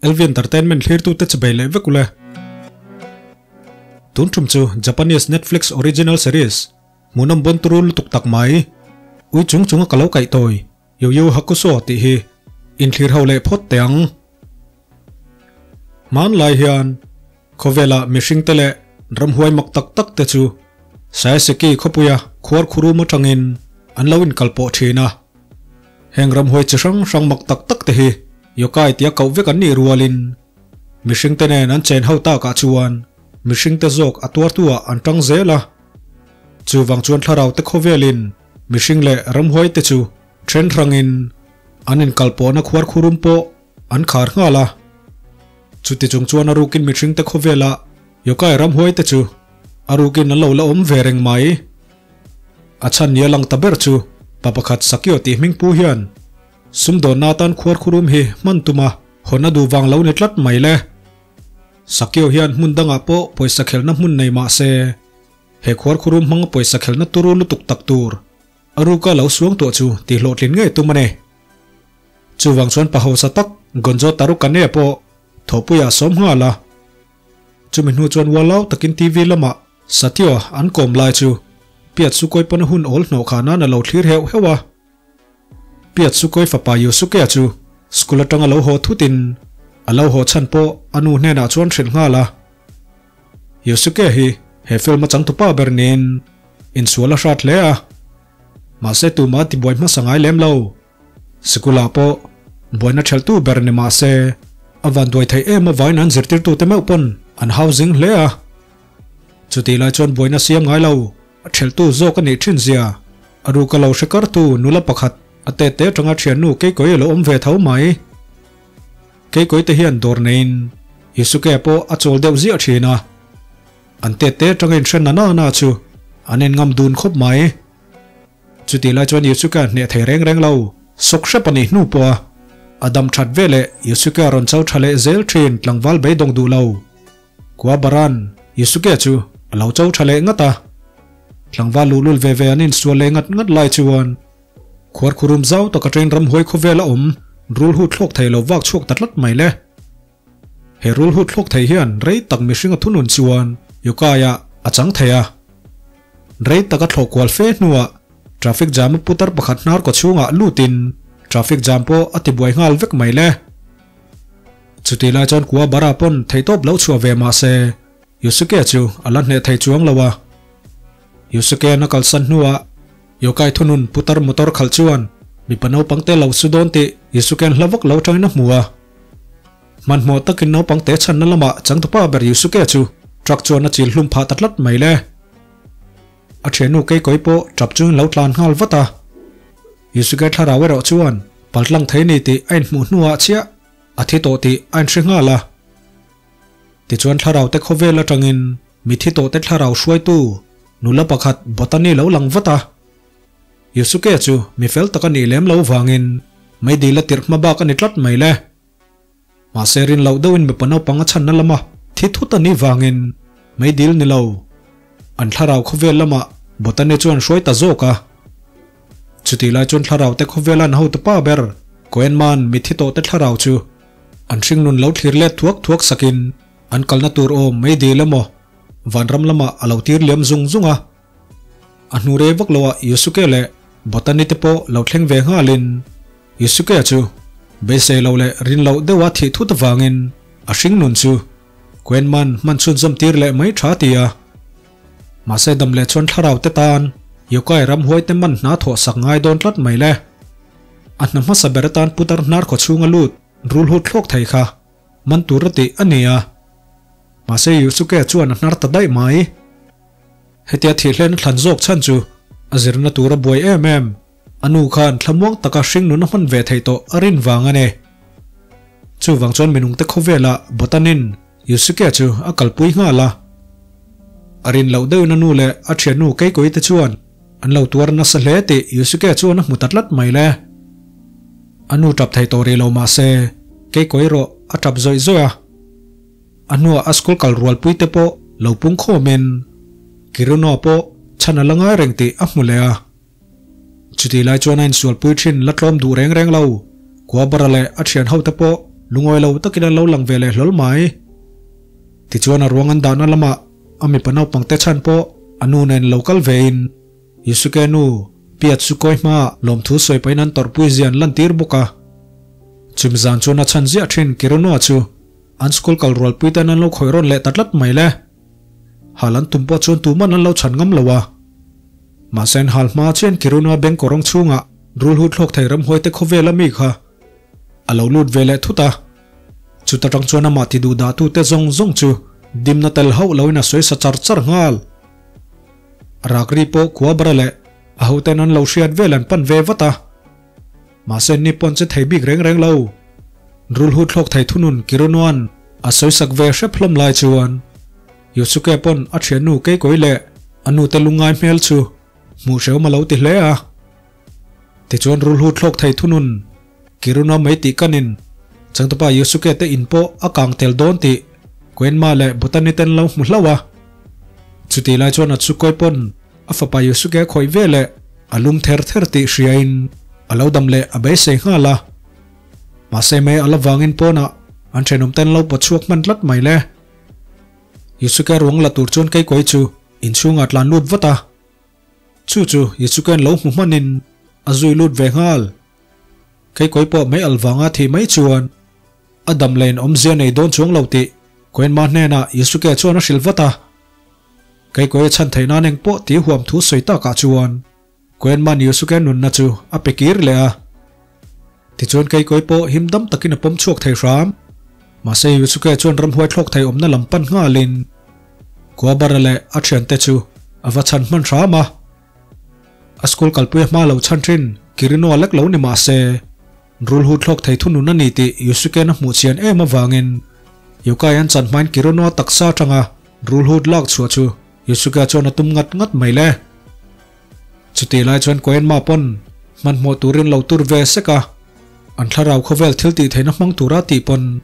LV Entertainment thlirtute chibei leh vek ule. Tun tum chu Japanese Netflix original series hmuhnawm bawn turu lutuk tak mai ui chung chunga ka lo kaih tawi Yu Yu Hakusho tih hi inthlir ho leh phawt teh ang. Hmanlai hian khawvela mihringte leh ramhuai mak tak tak te chu Saeseki khawpuia khuar khurum atangin an lo inkalpawh thin a. Heng ramhuai chi hrang hrang mak tak tak te hi yokai tia koh vek an nih rualin mihringte nen an chen ho takah chuan mihringte zawk a tuartuah an tang zel a. Chuvang chuan thlarau te khawvelin mihring leh ramhuai te chu then hrangin an inkalpawhna khuar khurum pawh an khar nghal a. Chuti chung chuan a rukin mihring te khawvela yokai ramhuai te chu a rukin an lo la awm ve reng mai. A chhan nia lang ta ber chu pa pakhat Sakio tih hming pu hian sumdawnna atan khuar khurum hi hman tuma hawn a duh vang lo ni tlat mai le. Sakio hian hmun dangah pawh pawisa khelhna hmun nei mah se he khuar khurum hmanga pawisa khelhna turu lutuk tak tur a ruka lo suang tuah chu tih hlawhtlin ngei tum a ni. Chuvang chuan pa hausa tak Gonzo Tarukane pawh thawhpuiah a sawm nghal a. Chumi hnu chuan ualau takin TV lamah Satya an kawm lai chu Piat Sukoi pawn a hun awl hnawh kha nan a lo thlir heuh heuh a. Piat Sukoi fapa Yusuke-a chu school atanga lo haw thutin a lo haw chhan pawh a nu hnenah chuan hrilh nghal a. Yusuke hi he film a changtupa ber niin insual a hrat hle a. Mahse tumah a tibuai hmasa ngai lem lo. Sikula pawh buaina thelhtu ber ni mah se, a van duai theih em avain an zirtirtute meuh pawn an hau zing hle a. Chutih lai chuan buaina siam ngai lo, a thelhtu zawk a nih thin zia. A ruka lo hre kartu nula pakhat a tete atanga thiannu Keikawii a lo awm ve tho mai. Keikawii te hian dawr neiin Yusuke pawh a chawl deuh ziah thin a. An tete atanga inhre na na na chu an inngam dun khawp mai. Chutih lai chuan Yusuke a hneh thei reng reng lo. Sawk hrep a nih hnu pawh a a dam that ve leh Yusuke a rawn cho tha leh zel thin tlangval beidawng duh lo. Kuabaran Yusuke chu a lo cho tha leh ngat a. Tlangval luhlul ve ve an insual leh ngat ngat lai chuan khuarkhurum zau tak atangin ramhuai khawvel a awm rul hu thlawk thei lo vak chhuak ta tlat mai le. He rul hu thlawk thei hian rei tak mihring a thunun chuan Yokai-ah a chang thei a. Rei tak a thlawh kual fe hnuah traffic jam a putar pakhat hnar kaw chhungah lutin traffic jam pawh a tibuai nghal vek mai le. Chutih lai chuan Kuwabara pawn theihtawp lo chhuah ve mah se Yusuke chu a la hneh thei chuang lo a. Yusuke-an a kalsan hnuah Yokai thunun putar motor khalh chuan mipa naupang te lo su dawn tih Yusuke-an hla vak lo atangin a hmu a. Hmanhmawh takin naupang te chhanna lamah changtupa ber Yusuke chu truck chuan a chil hlum phah ta tlat mai le. A thiannu Keikoi pawh tap chungin lo tlan nghal vat a. Yusuke thlarau erawh chuan paltlang thei ni tih a inhmuh hnuah chiah a thi tawh tih a inhre nghal a. Tichuan thlarau te khawvel atangin mi thi tawh te thlarau hruaitu nula pakhat Botany lo lang vat a. Yusuke chu mi fel tak a nih lem lo vangin meidil a tirh hma bak a ni tlat mai le. Mahse rin loh deuhin mipa naupang a chhanna lama thi thut a nih vangin meidil ni lo an thlarau khawvel lamah Botany chuan hruai ta zawk a. Chutih lai chuan thlarau te khawvel an hotu pa ber Koenman mithi tawh te thlarau chu an hringnun lo thlir let thuak thuak sakin an kalna tur awm meidil emaw vanram lamah a lo tir liam zung zung a. A hnu rei vak loah Yusuke leh Botany te pawh lo thleng ve nghalin Yusuke chu beisei lo leh rin loh deuha thih thut avangin a hringnun chu Koenman hman chhunzawm tir leh mai tha ti a. Mahse dam leh chuan thlarau te tan Yokai ramhuai te man hna thawh sak ngai dawn tlat mai le. A hna hmasa ber atan putar hnar khaw chhunga lut rul hut thlawk thei kha man tur a tih a ni a. Mahse Yusuke chuan a hnar ta daih mai. Hetia thihhlen a thlan zawk chhan chu a zirna tur a buai em em. A nu khan thlamuang taka hringnun a hman ve theih tawh a rin vang a ni. Chuvang chuan minungte khawvelah Botanin Yusuke chu a kalpui nghal a. A rin loh deuhin a nu leh a thiannu Keikoi te chuan an lo tuar nasa hle tih Yusuke chuan a hmu ta tlat mai le. A nu tap thei tawh rih lo mah se Keikoi erawh a tap zawih zawih a. A hnuah a school kal rualpui te pawh lo pung khawmin Kiruno pawh chhan a la ngai reng tih a hmu leh a. Chutih lai chuan a insualpui thin la tlawm duh reng reng lo. Kuabara leh a thian ho te pawh Lungawi lo takin an lo lang ve leh hlawl mai. Tichuan a ruang an dahna lamah a mipa naupang te chhan pawh a nu nen lo kal vein Yusuke nu Piat chu kawi hmaah lawmthu sawi pahin an tawrhpui zia an lantir bawk a. Chumi zan chuan a chhan ziah thin Kirunoa chu an school kal rualpui ten an lo khawih rawn leh ta tlat mai le. Hal an tum pawh chuan tuman an lo chhan ngam lo a. Mahse an hal hma chian Kirunoa bank kawrawng chhungah rulhu thlawk thei ramhuai te khawvel a mi kha a lo lut ve leh thut a. Chuta tang chuan amah ti duh dahtute zawng zawng chu dimna tel hauh loin a sawi sa char char nghal. Rakri pawh khua bara leh a hoten an lo hriat vel an pan ve vat a. Mahse ni pawn che thei bik reng reng lo. Rulhu thlawk thei thunun Kirunuan a sawisak ve hrep hlawm lai chuan Yusuke pawn a thiannu Keikoi leh a nute lungngai hmel chu hmuh hrehawm a lo ti hle a. Tichuan rulhu thlawk thei thunun Kiruna mai tih kanin changtupa Yusuke te in pawh a kang tel dawn tih Koenma leh Botani ten lo hmu hlauh a. Chutih lai chuan Atsukoi pawn a fapa Yusuke a khawih ve leh a lum ther ther tih hriain a lo dam leh a beisei nghal a. Mahse mai a la vangin pawnah an thenawm ten lo pawt chhuak hman tlat mai le. Yusuke ruang la tur chuan Keikoi chu inchhungah tlan lut vat a. Chu chu Yisuken lo hmu hmanin a zui lut ve nghal. Keikawi pawh mei al vanga thih mai chuan a dam lein awmzia nei dawn chuang lo tih Koenma hnenah Yisuke chuan a hrilh vat a. Keikawi a chhan theih nan eng pawh tih huam thu sawi takah chuan Koenma'n Yisuke nunna chu a pe kir leh a. Tichuan Keikawi pawh him dam takin a pawm chhuak thei hram. Mahse Yisuke chuan ramhuai thlawk thei awmna lam pan nghalin Kuabara leh a thiante chu a va chhan hman hram a. A school kalpui a hma lo chhan thin Kirino lek lo ni mah se, rulhu thlawk thei thunun a ni tih Yusuke-na hmuh chian em avangin Yukai an chan hmain Kirino taksa atanga rulhut lak chhuah chu Yusuke chuan a tum ngat ngat mai le. Chutih lai chuan Koenma pawn hmanhmawh turin lo tur ve sek a, an thlarau khawvel thil tih theihna hmang tura tih pawn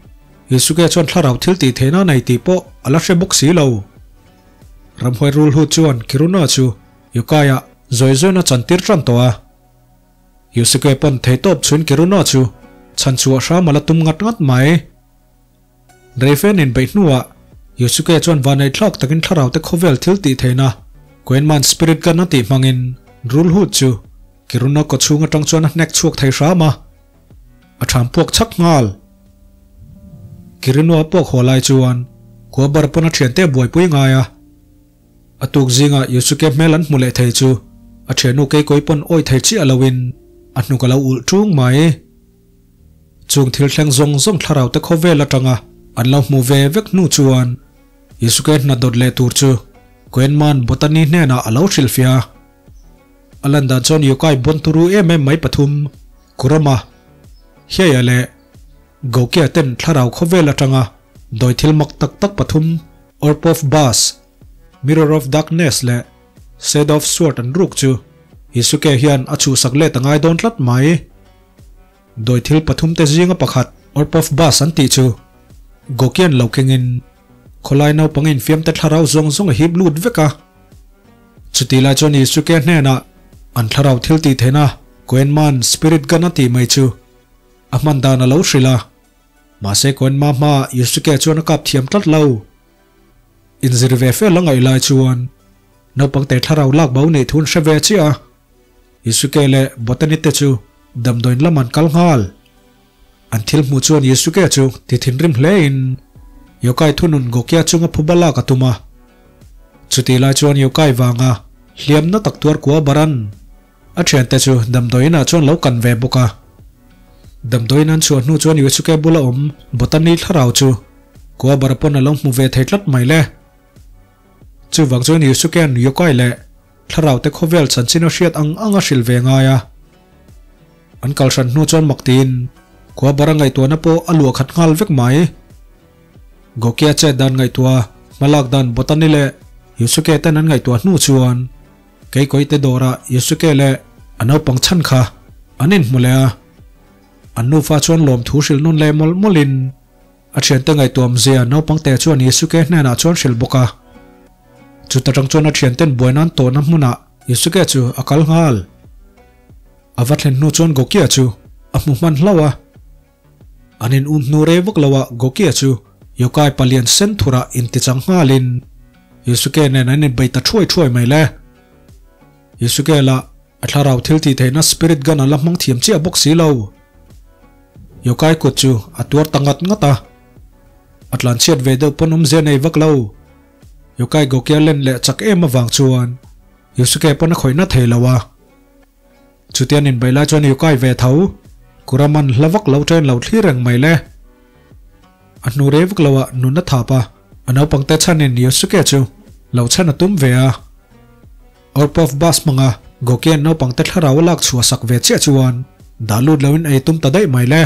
Yusuke chuan thlarau thil tih theihna a nei tih pawh a la hre bawk si lo. Ramhuai rulhu chuan Kiruna chu Yukai-ah zawi zawiin a chantir tan tawh a. Yusuke pawn theihtawp chhuin Kiruna chu chhanchhuah hram a la tum ngat ngat mai. Reifen inbeih hnuah Yusuke chuan vaneihthlak takin thlarau te khawvel thil tih theihna Koenman Spirit Gun a tih hmangin rulhut chu Kiruna kawchhung atang chuan a hnek chhuak thei hram a, a tham puak chhak nghal. Kirinu a puak haw lai chuan Kuabar pawn a thiante a buaipui ngai a. A tuk zingah Yusuke hmel an hmu leh thei chu a thiannu Keikoi pawn awih thei chiah loin a hnuk a lo ulh tung mai. Chung thil thleng zawng zawng thlarau te khawvel atanga an lo hmu ve vek hnu chuan Yusuke hna dawt leh tur chu Koenman Botani hnenah a lo hrilhfiah a. A lan dan chuan Yokai bawn turu em em mai pathum, Kurama, Hiaia leh Gokia ten thlarau khawvel atanga dawi thil mak tak tak pathum Orb of Bass, Mirror of Darkness leh Shadow of Sword an ruk chu Yusuke hian a chhuhsak let a ngai dawn tlat mai. Dawi thil pathum te zinga pakhat Orb of Bass an tih chu Gokian lo kengin khawlai naupang infiam te thlarau zawng zawng a hip lut vek a. Chutih lai chuan Yusuke hnenah an thlarau thil tih theihna Koenman Spirit Gun a tih mai chu a hman dan a lo hrilh a. Mahse Koenma hmaah Yusuke chuan a kap thiam tlat lo. Inzir ve fel a ngaih lai chuan naupang te thlarau lak bo neih thu an hre ve chiah a. Yusuke leh Botany te chu damdawiin lam an kal nghal. An thil hmuh chuan Yusuke chu ti thinrim hlein Yokai thunun Gokia chunga phuba lak a tum a. Chutih lai chuan Yokai vanga hliamna tak tuar kua baran a thiante chu damdawiin ah chuan lo kan ve bawk a. Damdawiin an chhuah hnu chuan Yusuke bula awm Botany thlarau chu kua bara pawn a lo hmu ve thei tlat mai le. Chuvang chuan Yusuke'n Yokai leh thlarau te khawvel chanchin a hriat ang ang a hrilh ve ngai a. An kal hran hnu chuan mak tiin khua bara ngaihtuahna pawh a luah khat nghal vek mai. Gokia chet dan ngaihtuah hmalak dan Botany leh Yusuke ten an ngaihtuah hnu chuan Keikawih te dawrah Yusuke leh a naupang chhan kha an inhmu leh a. An nufa chuan lawmthu hrilh nawn leh mawlh mawlhin A thiante ngaihtuam zia naupangte chuan Yisuke hnenah chuan hrilh bawk a. Chuta tang chuan a thianten buai nan tawhna hmunah Yisuke chu a kal nghal. A va thlen hnu chuan Gokia chu a hmu hman hlauh a. An in um hnu rei vak lo ah Goki-a chu Yokai palian sen thurah intichang nghalin Yusuke nen an inbei ta thuai thuai mai le. Yusuke lah a thlarau thil tih theihna spirit gun a la hmang thiam chiah bawk si lo. Yokai kut chu a tuar ta ngat ngat a. A tlanchhiat ve deuh pawn awmzia nei vak lo. Yokai Goki-a len leh chak em avang chuan Yusuke pawn a khawihna thei lo a. Chutian inbeih lai chuan Yukai ve tho, Kuraman hla vak lo ṭen lo thlir reng mai le. A hnu rei vak loah nun a thap a, a naupangte chhanin Yosuke chu lo chhan a tum ve a. Orb of Bus hmanga Gokian naupangte thlarau a lak chhuah sak ve chiah chuan dah lut loin ei tum ta daih mai le.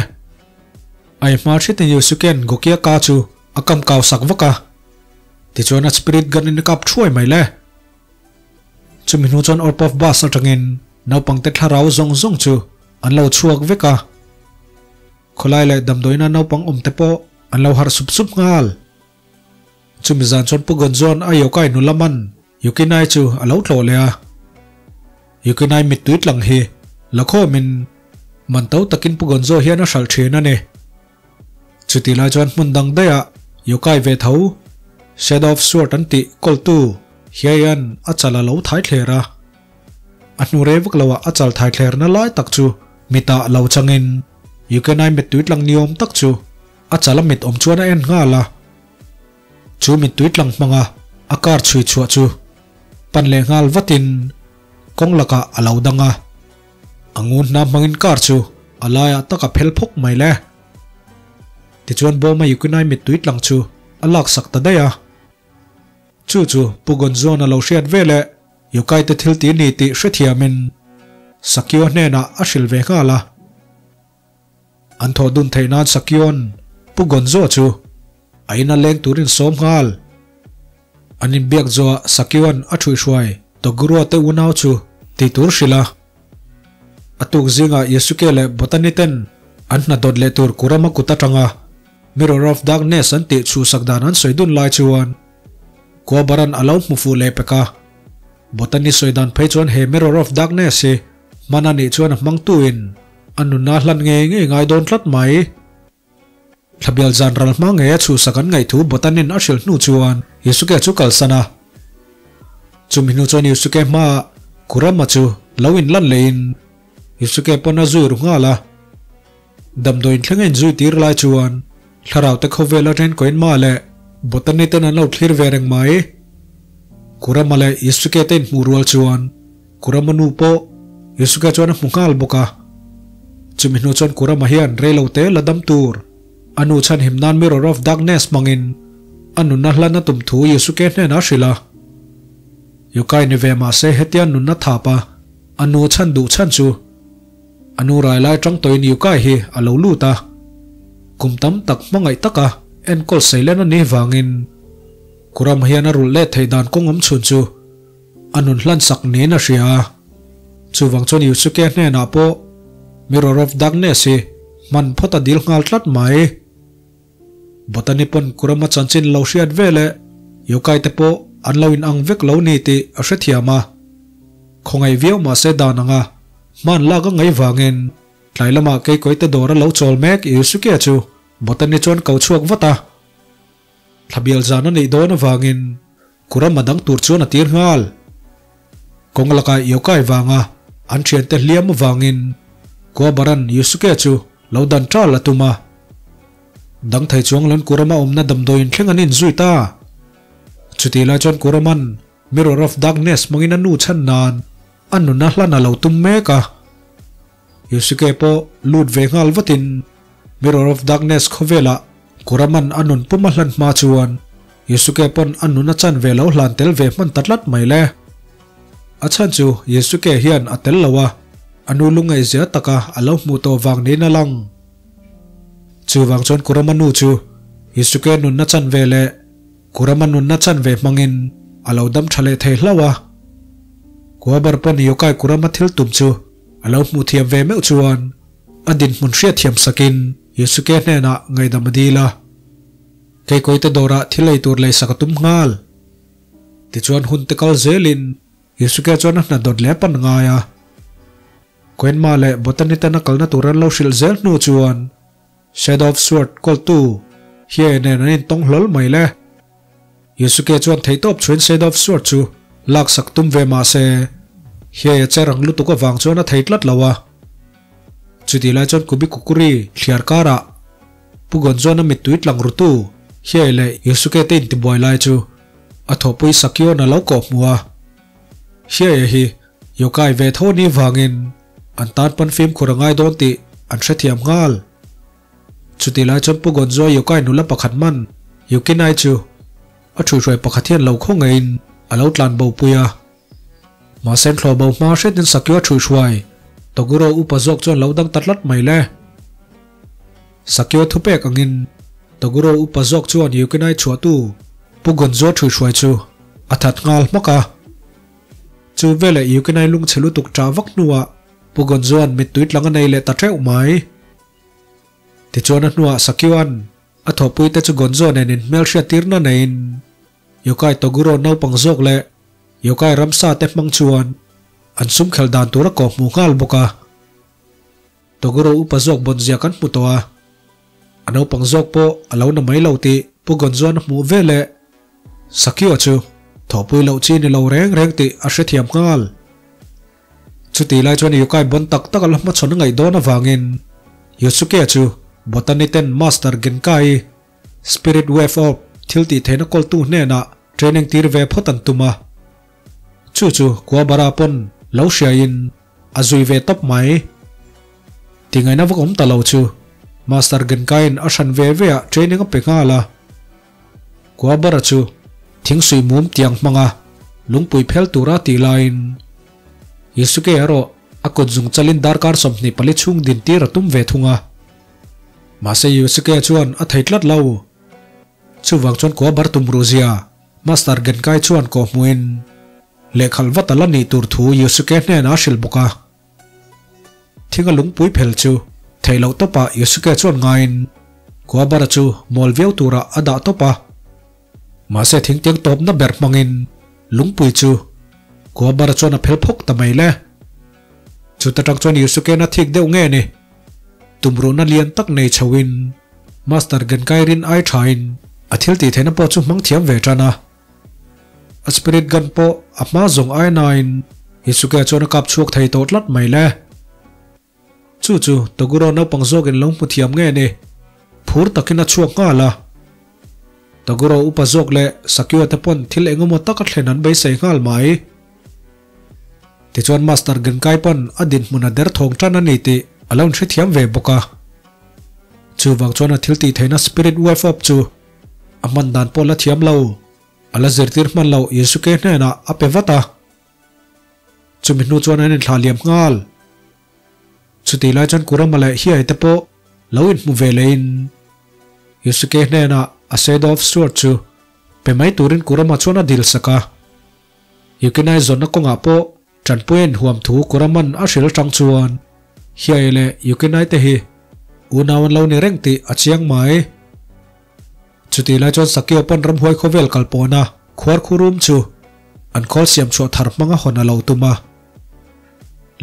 A i hma hritin Yosuke'n Gokia ka chu a kam kau sak vak a, tichuan a spirit gun in a kap thuai mai le. Chumi hnu chuan Orpov bus atangin naupangte thlarau zawng zawng chu an lo chhuak vek a, khawlai leh damdawiina naupang awmte pawh an lo harh sup sup nghal. Chumi zan chuan Pu Gonzoan a yokai nula man Yukinai chu a lo tlawh leh a. Yukinai mittui tlang hi la khawmin man to takin Pu Gonzo hian a hralh thin a ni. Chutih lai chuan hmun dang daihah yokai ve tho Shadow of Sword an tih kawltu Hiaian a chal a lo thai thler a. A hnu rei vak loah a chal thai thlerna lai tak chu mitah lo changin Yukenai mittui tlang niawm tak chu a chal a mit awm chuan a en nghal a. Chu mittui tlang hmanga a car chhui chhuah chu pan leh nghal vatin kawng lakah a lo dang a. A ngun hna hmangin car chu a laiah tak a phel phawk mai le. Tichuan Bawma Yukinai mittui tlang chu a laksak ta daih a. Chu chu Pu Gonzoan a lo hriat ve leh Yukai te thil ti ni tih hrethiamin Sakio hnenah a hrilh ve nghal a. An thawh dun theih nan Sakio'n Pu Gonzo chu a ina leng turin sawm nghal. An inbiak zawhah Sakio'n a ṭhuihhruai Togurua te unau chu ti tur hrilh a. A tuk zingah Yasuke leh Botani ten an hna dawt leh tur Kurama kut atanga Mirror of Darkness an tih chhuhsak dan an sawi dun lai chuan Kuabaran a lo hmu fuh leh pek a. Botani sawi dan phei chuan he Mirror of Darkness hi hman a nih chuan a hmangtuin a nunna hlan ngei ngei ngai dawn tlat mai. Thlabial zan ral hma ngei a chhuhsak an ngaihthu Botanin a hrilh hnu chuan Yusuke chu kalsan a. Chumi hnu chuan Yusuke hmaah Kurama chu lo inlan lehin Yusuke pawn a zui ru nghal a. Damdawiin thleng a inzui tir lai chuan thlarau te khawvel atangin Koenma leh Botani ten an lo thlir ve reng mai. Kurama leh Yusuke te inhmuh rual chuan Kurama nu pawh Yusuke chuan a hmu nghal bawk a. Chumi hnu chuan Kurama hian reilote la dam tur a nu chhanhim nan Mirror of Darkness hmangin a nunna hlan a tum thu Yusuke hnenah a hrilh a. Yukai ni ve mahse hetia nunna thap a a nu chhan duh chhan chu a nu rai lai tang tawhin Yukai hi a lo lut a. Kum tam tak hmangaih taka enkawl seilen a nih vangin Kurama hian a rulh let theih dan kawng awm chhun chu A nun hlan sak niin a hria a. Chuvang chuan Yusuke hnenah pawh Mirror of Darkness hi hman phawt a dil nghal tlat mai. Botany pawn Kurama chanchin lo hriat ve leh Yokai te pawh an lo inang vek lo ni tih a hrethiam a. Khawngaih viau mahse dan anga hman lak a ngaih vangin tlai lamah keikawi te dawr a lo chawl mek Yusuke chu Botany chuan ko chhuak vat a. Thlabial zan a neih dawn avangin Kurama dang tur chuan a tir nghal. Kawng lakah Yokai vanga an thiante hliam avangin Kuabaran Yusuke chu lo dan ṭal a tum a. Dang thei chuang lon Kurama awmna damdawiin thleng an inzui ta. Chutih lai chuan Kuraman Mirror of Darkness hmangin a nu chhan nan a nuna hlan a lo tum mek a. Yusuke pawh lut ve nghal vatin Mirror of Darkness khawvelah Kuraman a nun pum a hlan hma chuan Yusuke pawn a nun a chan ve lo hlan tel ve hman ta tlat mai le. A chhan chu Yusuke hian a tel lo a, a nu lungaihzia taka a lo hmuh tawh vang niin a lang. Chuvang chuan Kurama nu chu Yusuke nunna chan ve leh Kurama nunna chan ve hmangin a lo dam tha leh thei hlauh a. Kuabar pawn Yokai Kurama thil tum chu a lo hmuh thiam ve meuh chuan a dinhmun hriatthiam sakin Yusuke hnenah ngaihdam a dil a. Keikawite dawrah thil ei tur leisak a tum nghal. Tichuan hun te kal zelin Yusuke chuan a hna dawt leh a pan ngai a. Koenma leh Botany ten a kalna tur an lo hrilh zel hnu chuan. Shadow of Sword kawltu Hiei nen an intawng hlawl mai le. Yusuke chuan theihtawp chhuin Shadow of Sword chu laksak tum ve mah se, Hiei a che rang lutuk avang chuan a thei tlat lo a. Chutih lai chuan Kubi Kukuri thliar karah Pu Gonzona mittui tlang rutu Hiei leh Yusuke te intibuai lai chu a thawhpui Sakion a lo kawh hmu a. Hiei hi Yokai ve tho ni vangin an tan pawn fimkhur a ngai dawn tih an hrethiam nghal. Chutih lai chuan Pu Gonzoa Yokai nula pakhat man Yukinai chu a thuihhruai pakhat hian lo khaw ngeiin a lo tlan bo pui a. Mahse an thlawh bo hma hretin Sakyo a thuihhruai Toguro upa zawk chuan lo dang ta tlat mai le. Sakyo thupek angin Toguro upa zawk chuan Yukinai chhuahtu Pu Gonzoa thuihhruai chu a that nghal hmak a. Chu veleh Yukinai lungchhe lutuk ṭah vak hnuah Pu Gonzoa'n mittui tlang a nei leh ta ṭeuh mai. Tichuan a hnuah Sakyoa'n a thawhpuite chu Gonzo nen inhmelhriat tirna neiin Yokai Toguro naupang zawk leh Yokai ramsa te hmang chuan an sum khelh dan tur a kawhhmuh nghal bawk a. Toguro upa zawk bawnzia kan hmu tawh a, a naupang zawk pawh a lo na mai lo tih Pu Gonzoa'n a hmuh veleh Sakyo chu thawhpui loh chi ni lo reng reng tih a hrethiam nghal. Chutih lai chuan Yokai bawn tak tak a la hmachhawn a ngaih dawn avangin Yosuke chu Botany ten Master Genkai Spirit Wave Orb thil tih theihna kawltu hnenah training tir ve phawt an tum a. Chu chu Kuwabara pawn lo hriaiin a zui ve tawp mai. Tingaihna vak awm ta lo chu Master Genkai-in a hran ve ve ah training a pe nghal a. Kuwabara chu thingsuih mum tiang hmanga lungpui phel tura tih laiin Yusuke erawh a kut zung chalin darkar 24 chhung din tir a tum ve thung a. Mahse Yusuke chuan a thei tlat lo. Chuvang chuan Kuwabar tum ruh zia Master Genkai chuan kawhhmuhin lehkhalh vat a la nih tur thu Yusuke hnenah a hrilh bawk a. Thinga lungpui phel chu theih loh tawpah Yusuke chuan ngaiin Kuwabara chu mawl viau turah a dah tawp a. Mahse thingtiang tawpna ber hmangin lungpui chu Kuwabara chuan a phel phawk ta mai le. Chuta tang chuan Yusuke-na thik deuh nge ni? Tumruhna lian tak nei chhoin Master Genkai rin ai thain a thil tih theihna pawh chu hmang thiam ve tan a. A spirit gun pawh a hma zawng ai nain Yusuke chuan a kap chhuak thei tawh tlat mai le. Chu chu Toguro naupang zawkin lo hmu thiam nge ni? Phur takin a chhuak nghal a. Toguro upa zawk leh Sakyo te pawn thil engemaw taka thlen an beisei nghal mai. Tichuan Master Genkai pawn a dinhmun a derthawng tan a ni tih a lo inhrethiam ve bawk a. Chuvang chuan a thil tih theihna Spirit Wave Orb chu a hman dan pawh la thiam lo, a la zirtir hman lo Yusuke hnenah a pe vat a. Chumi hnu chuan an inthlah liam nghal. Chutih lai chuan Kurama leh Hiai te pawh lo inhmu ve lehin Yusuke hnenah a Shadow of Sword chu pe mai turin Kurama chuan a dil sak a. Yukinai zawnna kawngah pawh Tanpuia inhuam thu Kuraman a hril atang chuan Hiai leh Yukinai te hi unau an lo ni reng tih a chiang mai. Chutih lai chuan Sakio pawn ramhuai khawvel kal pawhna khuarkhurum chu an khawl siam chhuah thar hmanga hawn a lo tum a.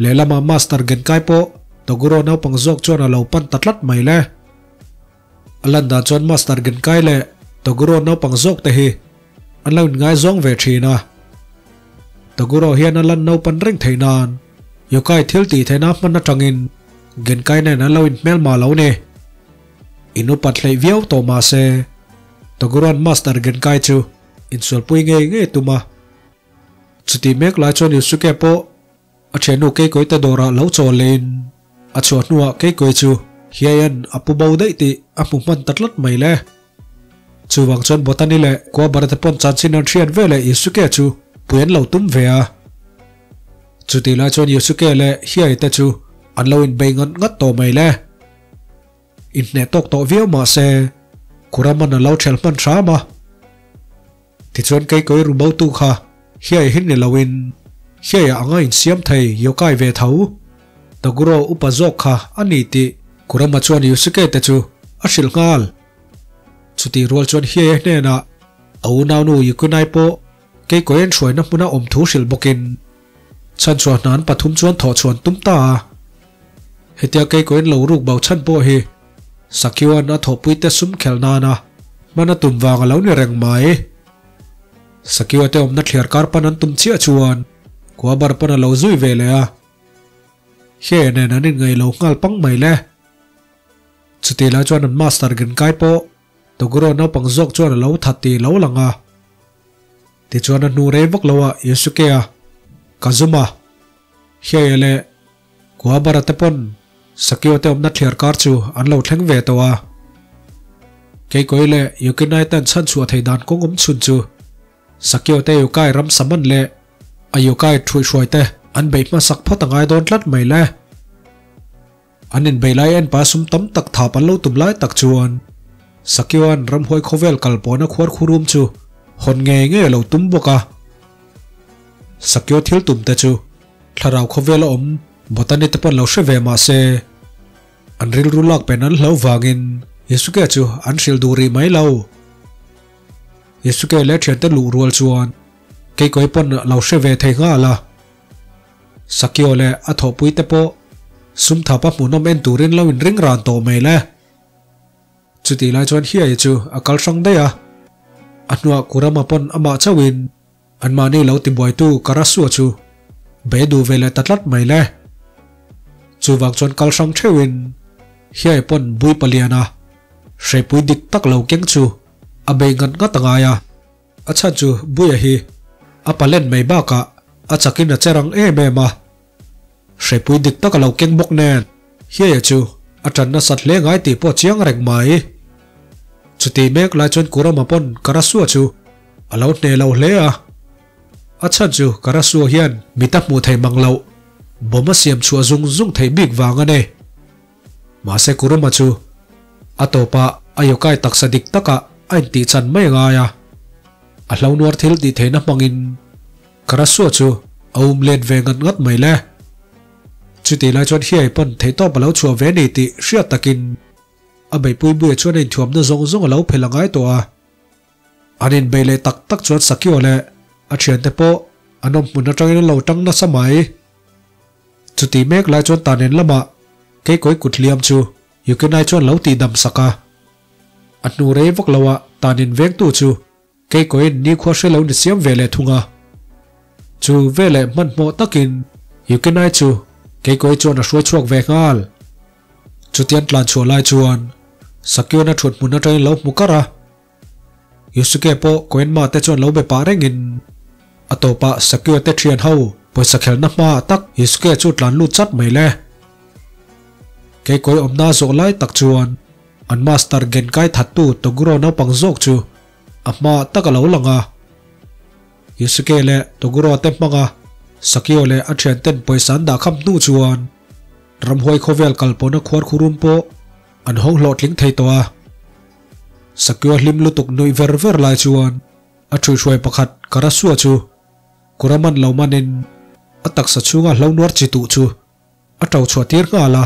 Lehlamah Master Genkai pawh Toguro naupang zawk chuan a lo pan ta tlat mai le. A lan dan chuan Master Genkai leh Toguro naupang zawk te hi an lo inngaizawng ve thin a. Toguro hian a lan naupan reng theih nan Yokai thil tih theihna hman atangin Genkai nen an lo inhmelma lo ni. In upat hleih viau tawh mah se, Toguran Master Genkai chu insualpui ngei ngei tum a. Chutih mek lai chuan Yusuke pawh a thiannu Keikoi te dawrah lo chawl lehin a chhuah hnuah Keikoi chu Hiaian a pu bo daih tih a hmu hman ta tlat mai le. Chuvang chuan Botani leh Kuwabara te pawn chanchin an hriat veleh Yusuke chu pui an lo tum ve a. Chutih lai chuan Yusuke leh Hiai te chu an lo inbei ngat ngat tawh mai le. Inhneh tawk tawh viau mah se, Kuraman a lo ṭhelh hman hram a. Tichuan Keikawi rubotu kha hiai hi ni loin hiaiah anga insiam thei yokai ve tho. Toguro upa zawk kha a ni tih Kurama chuan Yusuke te chu a hrilh nghal. Chutih rual chuan hiaia hnenah a unaunu Yukinai pawh Keikawi an hruaina hmuna awm thu hrilh bawkin Chhanchhuah hna an pathum chuan thawh chhuan tum ta a. Hetia Keikawiin lo ruk bo chhan pawh hi. Sakioan a thawhpuite sum khelh nana hman a tum vang a lo ni reng mai. Sakioa te awmna thliar kar pan an tum chiah chuan Kuabar pawn a lo zui ve leh a. Hye nen an inngaih lo nghal pang mai le. Chutih lai chuan an master Genkai pawh Toguro naupang zawk chuan a lo that tih lo lang a. Tichuan a hnu rei vak lo ah Yusuke a, Kazuma, Hye leh Kuwabara te pawn Sakio te awmna thliar kar chu an lo thleng ve tawh a. Keikawih leh Yukinai ten chhanchhuah thei dan kawng awm chhun chu Sakio te Yukai ram saman leh a Yukai ṭhuihhruai te an beih hmasak phawt a ngai dawn tlat mai le. An inbeih lai en pa sum tam tak thap an lo tum lai tak chuan Sakioan ramhuai khawvel kal pawhna khuar khurum chu hawn ngei ngei a lo tum bawk a. Sakio thil tum te chu thlarau khawvel a awm Botany te pawn lo hre ve mah se an rilru lak pen an hlo vangin Yasuke chu an hrilh duh rih mai lo. Yasuke leh thiante luh rual chuan Keikawih pawn lo hre ve thei nghal a. Sakio leh a thawhpui te pawh sum thapa hmuhnawm en turin lo inring ran tawh mai le. Chutih lai chuan Hiaia chu a kal hrang daih a, a hnuah Kurama pawn amah chauhin anmahni lo tibuaitu Karasua chu be duh ve leh ta tlat mai le. Chuvang chuan kal hrang theuhin Hiaia pawn bui paliana hreipui dik tak lo keng chu a bei ngat ngat a ngai a. A chhan chu Buia hi a palen mai bakah a chakin a che rang em em a, hrepui dik tak a lo keng bawk nen Hiaia chu a tan nasat hle ngai tih pawh chiang reng mai. Chutih mek lai chuan Kurama pawn Karasua chu a lo hneh lo hle a, a chhan chu Karasua hian mit a hmuh thei mang loh, bomb a siam chhuah zung zung theih bik vang a ni. Mahse Kuruma chu a tawpah a yokai taksa dik takah a intih chan mai a ngai a, a hlonuar thil tih theihna hmangin Karasua chu a um let ve ngat ngat mai le. Chutih lai chuan Hiai pawn theihtawp a lo chhuah ve ni tih hriat takin a beihpui buia chuan a inthuamna zawng zawng a lo phel a ngai tawh a. An inbeih leh tak tak chuan Sakio leh a thiante pawh an awm hmun atangin an lo tang nasa mai. Chutih mek lai chuan Tanen lamah Keikawi kut hliam chu Yukinai chuan lo tihdam sak a. A hnu rei vak loah Tanin vengtu chu Keikawiin nikhua hre lo ni siam ve leh thung a. Chu veleh hmanhmawh takin Yukinai chu Keikawi chuan a hruai chhuak ve nghal. Chutian tlan chhuah lai chuan Sakiona thut hmun atangin lo hmu kar a. Yusuke pawh Koenma te chuan lo be pah rengin a tawpah Sakio te thian ho pawisa khelhna hmaah tak Yusuke chu tlan lut chat mai le. Keikawi awmna zawh lai tak chuan an master Genkai thattu Toguro naupang zawk chu a hmaah tak a lo lang a. Yusuke leh Toguro te hmanga Sakio leh a thianten pawisa an dah kham hnu chuan Ramhuai khawvel kal pawhna khuar khurum pawh an hawng hlawhtling thei tawh a. Sakua hlim lutuk nuih ver ver lai chuan a ṭhuihhruai pakhat Karasua chu Kuraman lo manin a taksa chhunga hlo nuar chi tuh chu a ṭo chhuah tir nghal a.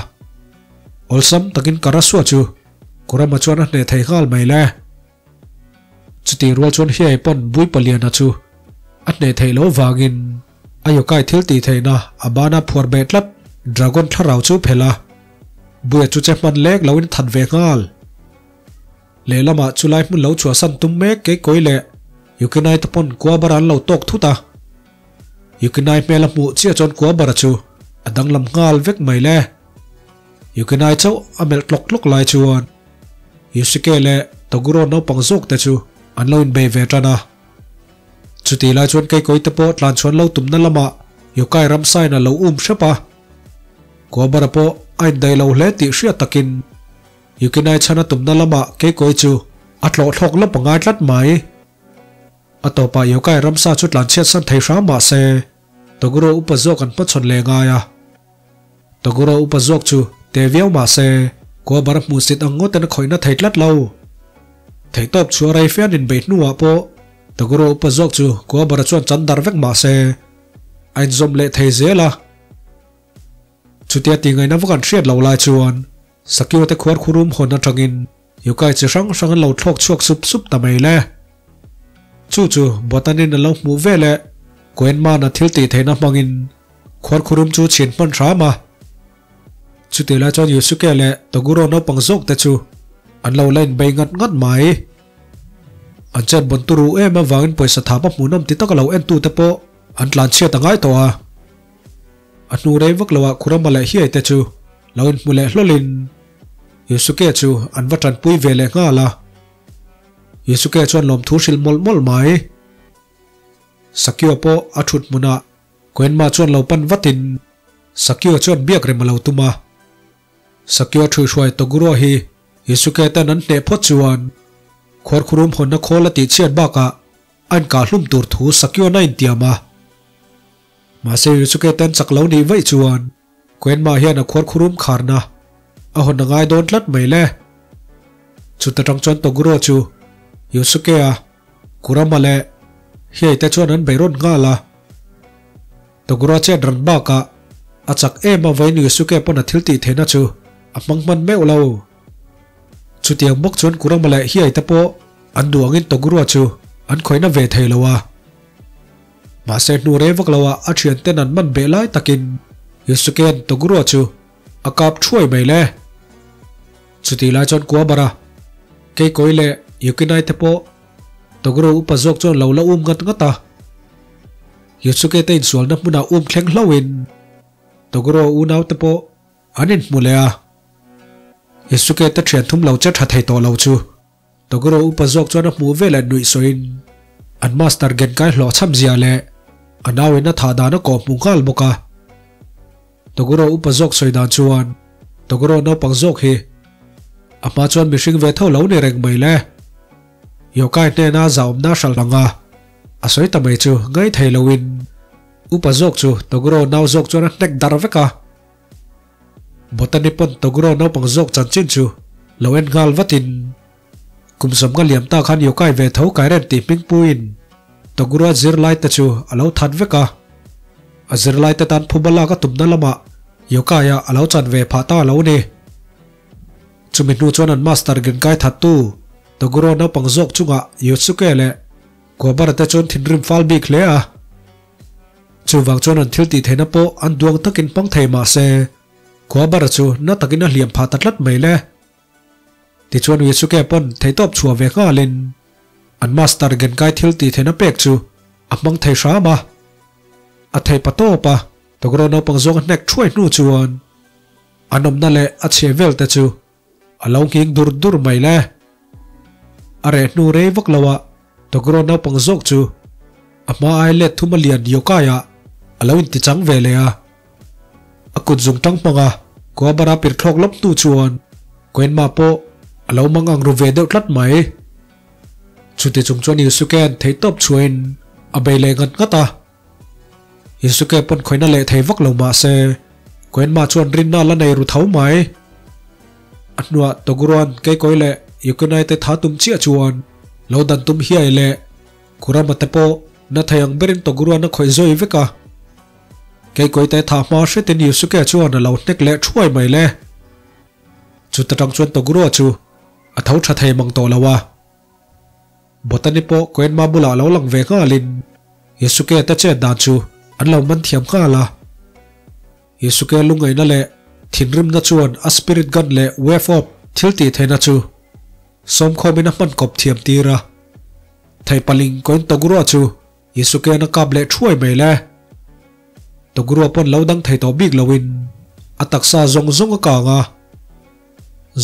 Awlsam takin Karasua chu Kurama chuan a hneh thei nghal mai le. Chutih rual chuan Hiai pawn Bui Paliana chu a hneh theih loh vangin a yokai thil tih theihna a bana phuar beh tlat Dragon thlarau chu phelh a, Buia chu che hman lek loin a that ve nghal. Lehlamah chulai hmun lo chhuahsan tum mek Keikawi leh Yukinai te pawn Kuabara an lo tawk thut a. Yukinai hmel a hmuh chiah chuan Kuabara chu a danglam nghal vek mai le. Yukinai chauh a melh tlawk tlawk lai chuan Yusuke leh Toguro naupang zawk te chu an lo inbei ve tan a. Chutih lai chuan Keikawi te pawh tlan chhuan lo tumna lamah Yokai ramsain a lo um hrep a. Kuabara pawh a indaih lo hle tih hriat takin Yukinai chhan a tumna lamah Keikawi chu a tlawh thlawk lawp a ngai tlat mai. A tawpah Yokai ramsa chu tlan chhiat san thei hram mah se Toguro upa zawk an hmachhawn leh ngai a. Toguro upa zawk chu te viau mah se Kuabara hmuhsit ang ngawtin a khawihna thei tlat lo. Theihtawp chhuah rei fian inbeih hnuah pawh Toguro upa zawk chu Kuabara chuan chan dar vek mah se a inzawm leh thei zel a. Chutia tingaihna vak an hriat loh lai chuan Sakio te khuar khurum hawn atangin Yokai chi hrang hrang an lo thlawk chhuak sup sup ta mai le. Chu chu Botanin a lo hmuh ve leh Koenman a thil tih theihna hmangin khuar khurum chu chhin hman hram a. Chutih lai chuan Yusuke leh Toguro naupang zawk te chu. an lo la inbei ngat ngat mai. An chet bawn turu em avangin pawisa thapa hmuhnawm ti taka lo entute pawh an tlanchhiat a ngai tawh a. A hnu rei vak loah Kurama leh Hiai te chu lo inhmu leh hlawlin Yusuke chu an va tanpui ve leh nghal a. Yusuke chuan lawmthu hrilh mawlh mawlh mai. Sakio pawh a thut hmunah Koenma chuan lo pan vatin Sakio chuan biak rem a lo tum a. Sakio ṭhuihruai Toguro hi Yusuke ten an hneh phawt chuan khuarkhurum hawnna khawl a tihchhiat bakah a inkah hlum tur thu Sakio'n a intiam a. Mahse Yusuke ten chak lo nih vaih chuan Koenma hian a khuarkhurum kharna a hawn a ngai dawn tlat mai le. Chuta tang chuan Toguro chu Yusuke-a Kurama leh Hiei te chuan an beirawn nghal a. Toguro chet ran bakah a chak em a vawiin Yusuke pawn a thil tih theihna chu a hmang hman meuh lo. Chutiang bawk chuan Kurama leh Hiei te pawh an duh angin Toguro chu an khawihna ve thei lo a. Mahse hnu rei vak loah a thianten an man beh lai takin Yusuke'n Toguro chu a kap thuai mai le. Chutih lai chuan Kuwabara, Keikoi leh Yukinai te pawh Toguro upa zawk chuan lo la um ngat ngat a. Yusuke te insualna hmunah um thleng hlauhin Toguro unau te pawh an inhmu leh a. Yusuke te thian thum lo che tha thei tawh lo chu Toguro upa zawk chuan a hmuh veleh nuih sawiin an master Genkai hlawh chham zia leh a nauin a thah dan a kawh hmuh nghal bawk a. Toguro upa zawk sawi dan chuan Toguro naupang zawk hi a hma chuan mihring ve tho lo ni reng mai le. Yokai hnena zahawmna hralh ang a, a sawi ta mai chu ngaih thei loin upa zawk chu Toguro nau zawk chuan a hnek dar vek a. Botany pawn Toguro naupang zawk chanchin chu lo en nghal vatin kum sawmnga liam ta khan yokai ve tho Kairen tih hmingpuiin Toguro zirlai te chu a lo that vek a. A zirlai te tan phuba lak a tumna lamah yokai ah a lo chan ve phah ta lo ni. Chumi hnu chuan an master Genkai thattu Toguro naupang zawk chungah Yusuke leh Kuwabara te chuan thinrim fal bik hle a. Chuvang chuan an thil tih theihna pawh an duang takin hmang thei mah se, Kuwabara chu na takin a hliam phah ta tlat mai le. Tichuan Yusuke pawn theihtawp chhuah ve nghalin an master Genkai thil tih theihna pek chu a hmang thei hram a. A thei pa tawp a, Toguro naupang zawng a hnek thuai hnu chuan an awmna leh a chhe vel te chu A lo nghing dur dur mai le. A reh hnu rei vak lo ah Toguro naupang zawk chu a hma ai let thum a lian yokai ah a lo inti chang ve leh a. A kut zung tang hmang a Kuwabara pir thlawk lawp hnu chuan Koenma pawh a lo mang ang ru ve deuh tlat mai. Chuti chung chuan Yusuke-a'n theihtawp chhuahin a bei leh ngat ngat a. Yusuke pawn khawihna leh thei vak lo mah se, Koenma chuan rinna la nei ru tho mai. A hnuah Toguroan Keikoi leh Yukinai te tha tum chiah chuan lo dan tum hiai leh Kurama te pawh na thei ang berin Toguroan a khawih zawi vek a. Keikoi te tha hma hretin Yusuke chuan a lo hnek leh thuai mai le. Chuta tang chuan Toguro chu a tho tha thei mang tawh lo a. Botany pawh Koenma bulah lo lang ve nghalin Yusuke te chet dan chu an lo man thiam nghal a. Yusuke lungaihna leh thinrimna chuan a spirit gun leh wave orb thil tih theihna chu sawmkhawmin a hman kawp thiam tir a. Theipaling Koen Toguro chu Yusuke-a'n a kap leh thuai mai le. Toguro pawn lo dang thei tawh bik loin a taksa zawng zawng a kang a.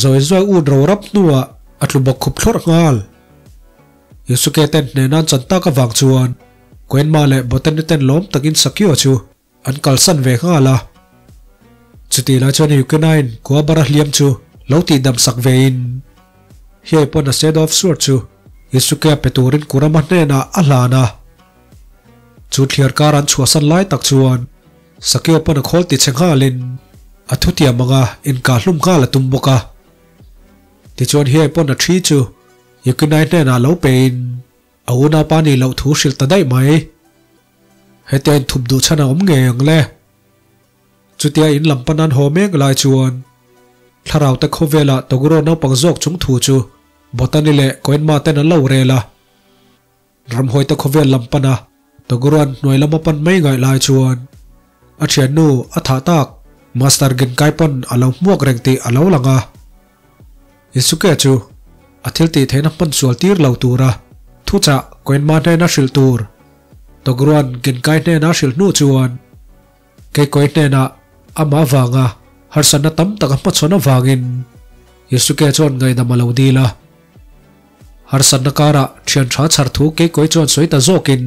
Zawi zawi ut ro rap hnuah a tlu bawk khup thlawrh nghal. Yusuke ten hnehnan chan tak avang chuan Koenma leh Botany ten lawm takin Sakio chu an kalsan ve nghal a. Chutih lai chuan Yukina-in Kuwabara hliam chu lo tihdam sak vein Hiai pawn a Shadow of Sword chu Yusuke-a pe turin Kurama hnenah a hlan a. Chu thliar kar an chhuahsan lai tak chuan Sakio pawn a khawl ti che nghalin a thutiam anga inkah hlum nghal a tum bawk a. Tichuan Hiai pawn a thi chu Yukinai hnenah lo pein a unaupa nih loh thu hrilh ta daih mai. Hetia inthup duh chhan a awm ngei ang le. Chutia in lam pan an haw mek lai chuan thlarau te khawvelah Toguro naupang zawk chung thu chu Botany leh Koenma ten an lo rel a. Ramhuai te khawvel lam pan a Toguro-a'n hnuai lama pan mai ngaih lai chuan a thiannu a thah tak Master Genkai pawn a lo hmuak reng tih a lo lang a. Yusuke chu a thil tih theihna hman sual tir lo tura thuchah Koenma hnena hrilh tur Togruan Genkai hnena hrilh hnu chuan Keikawih hnenah amah avanga harsatna tam tak a hmachhawn avangin Yusuke chuan ngaihdam a lo dil a. Harsatna karah thian tha chhar thu Keikawih chuan sawi ta zawkin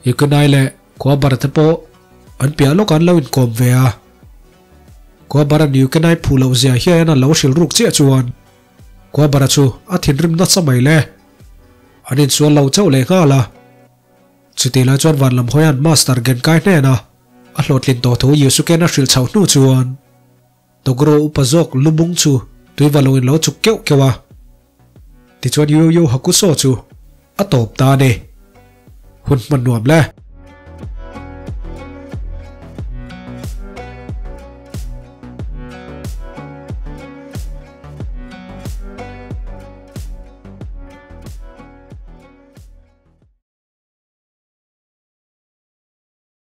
Yukinai leh Kuabara te pawh an piah lawkah an lo inkawm ve a. Kuabara'n Yukinai phu loh zia hian a lo hrilh ruk chiah chuan Kuabara chu a thinrim nasa mai le. An insual lo chauh leh nghal a. Chutih lai chuan van lam hawia'n Master Genkai hnena a hlawhtlin tawh thu Yusuke'n a hrilh chhoh hnu chuan Toguro upa zawk lubung chu tuiva lo in lo chuk keuh keuh a. Tichuan Yu Yu Hakusho chu a tawp ta a ni. Hun hman nuam le.